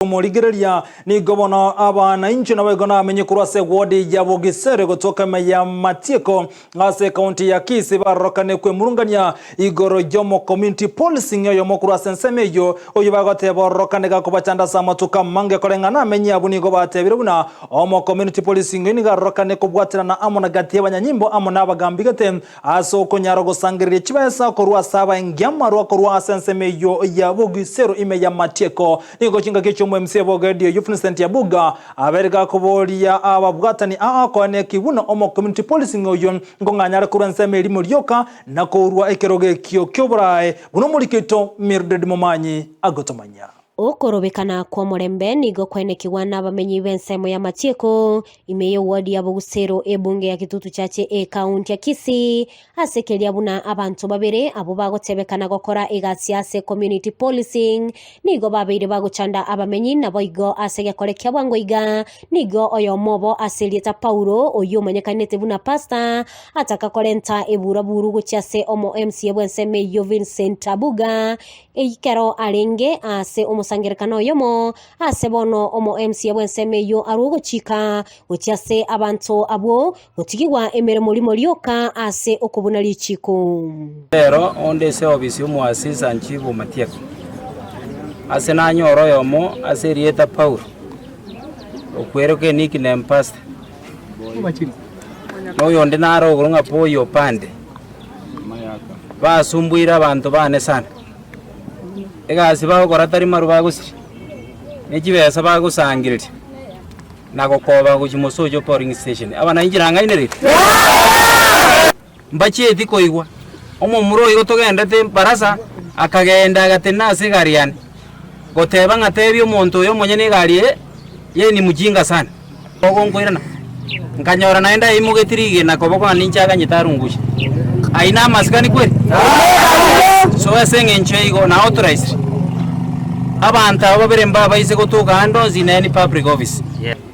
Omorigereria nigo bono abanainchi naboigo namenye korwa ase ewodi ya Bogisere gotoka ime ya Matieko ase ekaunti ya Kisii barorokane kwemurungania igoro y'omo community policing oyomo korwa ase ensemo eyio oyio bagoteba ororokane gakobachanda ase amatuko amange koreng'ana amenyi abwo nigo batebire buna omo community policing oyio nigo arorokane kobwaterana amo na gati y'abanyanyimbo amo na abagambi gete Ase okonyara gosangereria chibesa korwa ase abaengi amarwa korwa ase ensemo eyio ya bogisero ime y'amatieko. Nigo chingaki chi'omo MC b'Ogedi oyio Vincent Abuga abeire gakoboria ababwatani aa koene ki buna omo community policing oyio nkong'anyare korwa ensemo erimo rioka na korwa ekerogo ekio ki'oborae buna omoriki oito Mildred Momanyi agotomanyia. Okorobekana kw'omorembe nigo kwaenekigwa nabamenyi b'ensemo y'amatieko ime y'eward ya Bogusero ebunge ya Kitutu Chache ekaunti ya Kisii ase keria buna abanto babere abwo bagotebekana gokora egasi ase community policing nigo babeire bagochanda abamenyi naboigo ase egekore kia bwango iga nigo oyomo obo ase erieta Paulo oyio omanyekanete buna Pastor ataka korenta eburaburu gochia ase omo MCA bw'ensemo eyio Vincent Abuga Ekero arenge ase omosangererekano oyomo, ase bono omo-MCA bw'ensemo eyio arwe ogochika gochia ase abanto abwo gotigigwa emeremo rimo rioka ase okobuna richiiko. Rero onde ase ofisi y'omoasisa Nchibu Matieko, ase nanyore oyomo ase erieta Paulo, okweroka enickname Pastor, na oyonde nare ogoro ng'a Boy Opande. Basumbuire abanto baane sana, egasi bagokora tari maru bagosiria, ne chibesa bagosangereria na gokoba gochia mosocho polling station. Aba nainche nang'ainereire? Mbachieti koigwa, omomura oigo togendete barasa akagenda agatenena ase egari yane, goteba ng'a tebia omonto oyo omonyene egari eye, yeye ni mjinga sana. Ogonkoirana, nkanyora naende aimogetie rigena koboko ng'a ninche aganyete arungushe. Ayio namasikani kweri? So ase eng'encho eyio igo naauthorize abanto aba babere mbabaise gotoka ande onsi in any public office.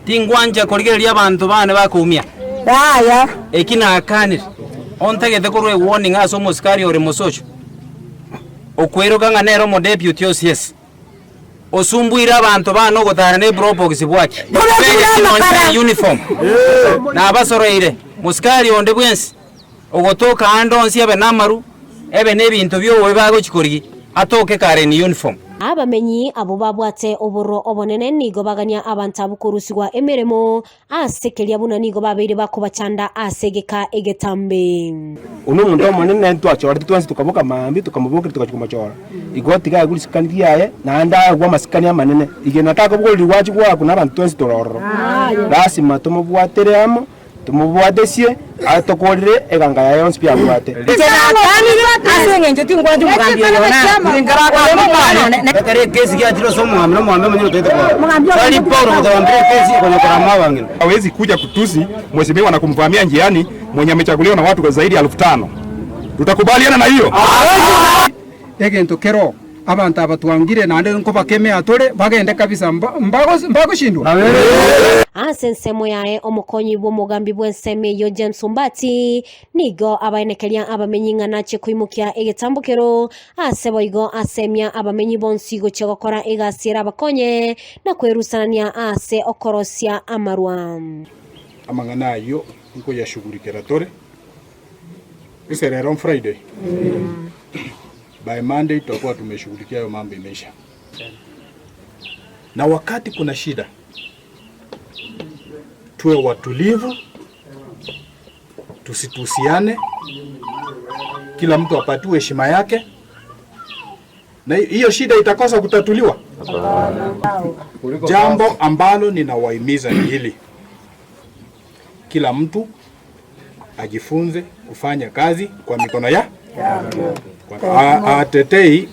Tingwancha korigereria abanto bane bakoumia. Eki nakanire, ontagete korwa ewarning ase omosikari ore mosocho, okweroka ng'a nere omodeputy OCS. Osumbuire abanto bane ogotara ne probox bwaki, obegeti nonya ne uniform, nabasoroire mosikari onde bwensi ogotoka ande onsi abe namaru, ebe nebinto biobobe bagochi korigia, atoke kare in uniform. Abamenyi abwo babwate obororo obonene nigo bagania abanto abwo korusigwa emeremo Ase keria buna nigo babeire bakobachanda ase egeka egetambe. Oyio nomonto omonene ntwachorete twensi tokaboka mambia tokamobokeria togachia komochora. Igo tiga aegwe risikani riaye naende aegwe amasikani amanene. Igena takobogoreria gwachia goakwa nabanto twensi tore ororo. Lasima tomobwatere amo, tomobwatesie, atokorere eganga yaye yonsi pi abwate. Inche natanire ase engencho tingwancha omogambi oyo na one. Ekero ekesi giachire ase omogambi, na omogambi omonyene otaete korora. Tari Paulo gotogambera ekesi okonyokora amo abang'ina. Hawezi kuja kutusi mheshimiwa na kumvamia njiani mwenye amechaguliwa na watu zaidi ya elfu tano. Tutakubaliana na hiyo? Egento keroo, abanto aba twangire naende nkobakemea tore, bagende kabisa, mbagoshindwa. Ase ensemo yaye omokonyi bw'omogambi bw'ensemo eyio James Ombati nigo abaenekeria abamenyi ng'a nachie koimokia egetambokero ase boigo asemia abamenyi bonsi gochia gokora egasi erabakonye na kwerusanania ase okorosia amarwa. Amang'ana ayio nkoyashugurikera tore. Ase rero Friday, by Monday tutakuwa tumeshughulikia hayo mambo imeisha. Na wakati kuna shida tuwe watulivu, tusitusiane, kila mtu apatiwe heshima yake, na hiyo shida itakosa kutatuliwa. Jambo ambalo ninawahimiza ni hili, kila mtu ajifunze kufanya kazi kwa mikono ya atetei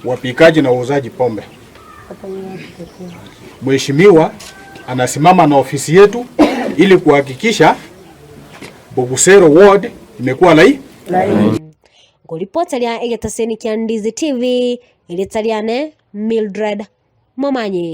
wapikaji na wauzaji pombe. Mheshimiwa anasimama na ofisi yetu ili kuhakikisha Bogusero ward imekuwa lai Ngoripota ria egetaseni kia Ndizi TV, erieta riane Mildred Momanyi.